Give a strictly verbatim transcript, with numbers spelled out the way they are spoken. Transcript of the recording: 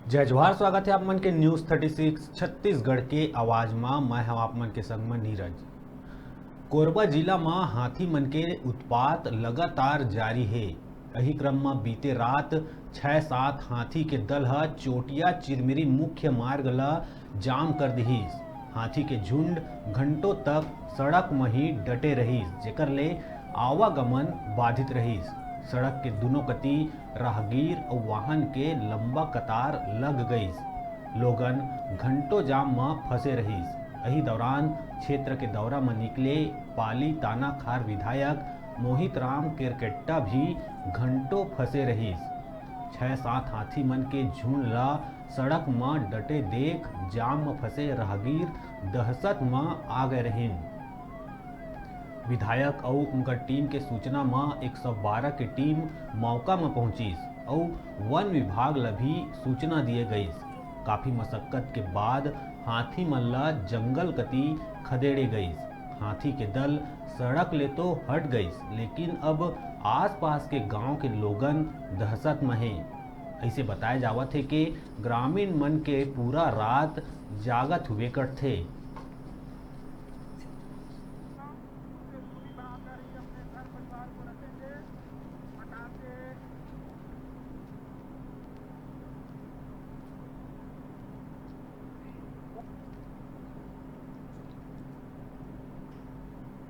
जय जोहार, स्वागत है आप मन के News Thirty Six छत्तीसगढ़ के आवाज मा। मैं हूं आप मन के संग में नीरज। कोरबा जिला मा हाथी मन के उत्पात लगातार जारी हे। यही क्रम मा बीते रात छह सात हाथी के दल ह चोटिया चिरमिरी मुख्य मार्ग ल जाम कर दिहिस। हाथी के झुंड घंटों तक सड़क म ही डटे रहिस, जेकर ले आवागमन बाधित रहिस। सड़क के दुनों कति राहगीर अउ वाहन के लंबा कतार लग गइस। लोगन घंटों जाम म फंसे रहिस। यही दौरान क्षेत्र के दौरा म निकले पाली तानाखार विधायक मोहित राम केरकेट्टा भी घंटों फंसे रहिस। छह सात हाथी मन के झुंड ला सड़क म डटे देख जाम म फंसे राहगीर दहशत म आ गए रहिन। विधायक अउ उनकर टीम के सूचना म एक सौ बारह के टीम मौका म पहुंचिस अउ वन विभाग ल भी सूचना दिए गइस। काफी मशक्कत के बाद हाथी मन ल जंगल कति खदेड़े गइस। हाथी के दल सड़क ले तो हट गइस, लेकिन अब आसपास के गांव के लोगन दहशत म हे। ऐसे बताए जावत हे कि ग्रामीण मन के पूरा रात जागत हुए कटथे।